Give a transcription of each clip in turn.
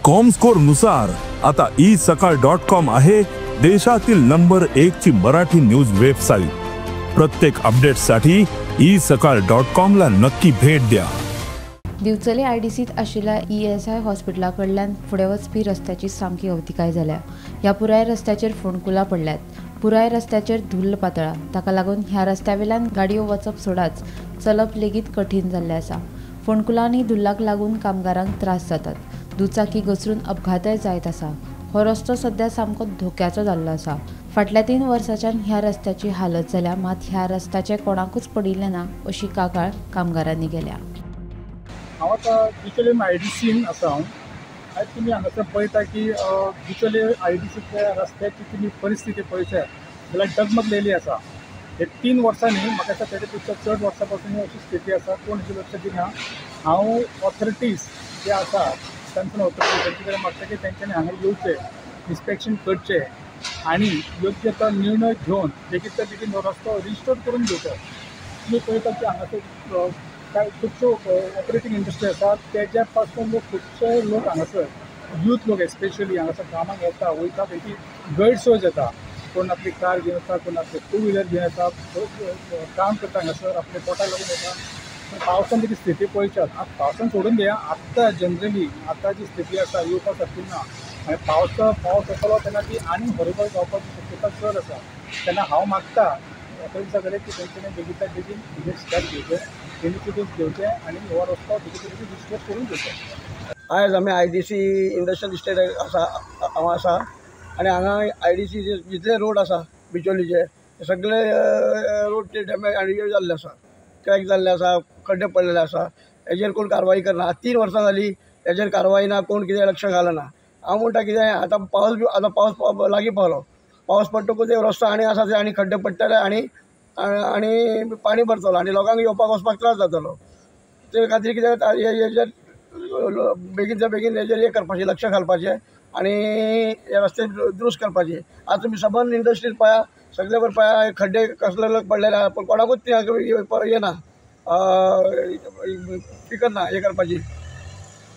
Comscore नुसार आता E सकाळ डॉट कॉम आहे देशातील नंबर 1 ची मराठी न्यूज वेबसाईट. प्रत्येक अपडेटसाठी ई सकाळ डॉट कॉम ला नक्की भेट द्या. दिवचले आयडीसीत आशिल्ल्या ईएसआय हॉस्पिटला कडल्यान फुडें वचपी रस्त्याची सामकी अवतिकाय जाल्या. ह्या पुराय रस्त्याचेर फोंडकुलां पडल्यात. पुराय रस्त्याचेर धुल्ल पातळा. ताका लागून ह्या रस्त्या वेल्यान गाडयो वचप सोडाच चलप लेगीत कठीण जाल्लें आसा. फोंडकुलां आनी धुल्लाक लागून कामगारांक त्रास जातात. दुचाकी घसरून अपघातय जायत आसा. हो रस्तो सध्या सामको धोक्याचो जाल्लो आसा. फाटल्या 3 वर्सांच्यान ह्या रस्त्याची हालत जाल्या, मात ह्या रस्त्याचें कोणाकूच पडिल्लें ना अशी कागाळ कामगारांनी केल्या. हांव आतां बिचोले आयडीसीन आसा. हांव आयज तुमी हांगासर पळयता की बिचोले आयडीसीच्या रस्त्याची तुमी परिस्थिती पळयशात जाल्यार डगमगलेली आसा. हे 3 वर्सांनी म्हाका दिसता तेजे पेक्षा चड वर्सां पासून अशी स्थिती आसा. कोण हेजेर लक्ष दिना. हांव ऑथॉरिटीज जे आसा तांचे ऑथॉरिटीज तांचे कडेन मागता की तेंच्यांनी हांगा येवचें, इन्स्पेक्शन करचें आनी योग्य तो निर्णय घेवन बेगीन बेगीन हो रस्तो रिस्टोर करून घेवचो. तुमी पळयता की हांगासर काय खुबश्यो ऑपरेटींग इंडस्ट्री आसा, तेज्या पासून लोक खुबशे लोक हांगासर यूथ लोक एस्पेशली हांगासर कामाक येता वयता, तेंची गैरसोय जाता. कोण आपली कार घेवन येता, कोण आपले टू व्हिलर घेवन येता, काम करता हांगासर आपल्या पोटाक लागून येता. पूण पावसान तेजी स्थिती पळयशात, आतां पावसान सोडून दिया, आत्तां जनरली आतां जी स्थिती आसा येवपा सारकी ना. आनी पावस आसलो तेन्ना ती आनी हॉरिबल जावपाची शक्यता चड आसा. तेन्ना हांव मागता ऑथॉरिटीजा कडेन की तेंच्यांनी बेगीन बेगीन हेजेर स्टेप घेवचे, इनिशिएटीव घेवचे आनी हो रस्तो बेगीन बेगीन रिस्टोर करून घेवचो. आयज आमी आयडीसी इंडस्ट्रियल इस्टेट आसा हांव आसा आनी हांगा आयडीसी जितले रोड आसा बिचोलीचे सगळे रोड ते डॅमेज आनी हे जाल्ले आसा, क्रॅक जाल्ले आसा, खड्डे पडलेले आसा. हेजेर कोण कारवाई करना. 3 वर्सां जाली हेजेर कारवाई ना, कोण कितें लक्ष घालना. हांव म्हणटा कितें आतां पावस बी आतां पावस लागीं पावलो, पावस पडटकूच रस्तो आनी आसा ते आनी खड्डे पडटले आनी आनी पाणी भरतलो आनी लोकांक येवपाक वचपाक त्रास जातलो. ते खातीर कितें हेजेर बेगीनच्या बेगीन हेजेर हें करपाचें, लक्ष घालपाचें आनी हे रस्ते दुरुस्त करपाचे. आतां तुमी सबंद इंडस्ट्रीज पळया, सगळे बर पळया खड्डे कसले पडलेले आहा, पूण कोणाकूच हें ना, फिकर ना हें करपाची,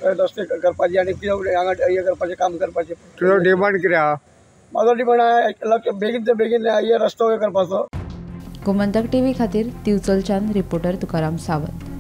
रस्ते करपाची आनी कितें हांगा हें करपाचें, काम करपाचें. तुजो डिमांड कितें आहा? म्हाजो डिमांड आहा लक्ष बेगीन बेगीन हे रस्तो हें करपाचो. गोमंतक टीव्ही खातीर दिवचलच्यान रिपोर्टर तुकाराम सावंत.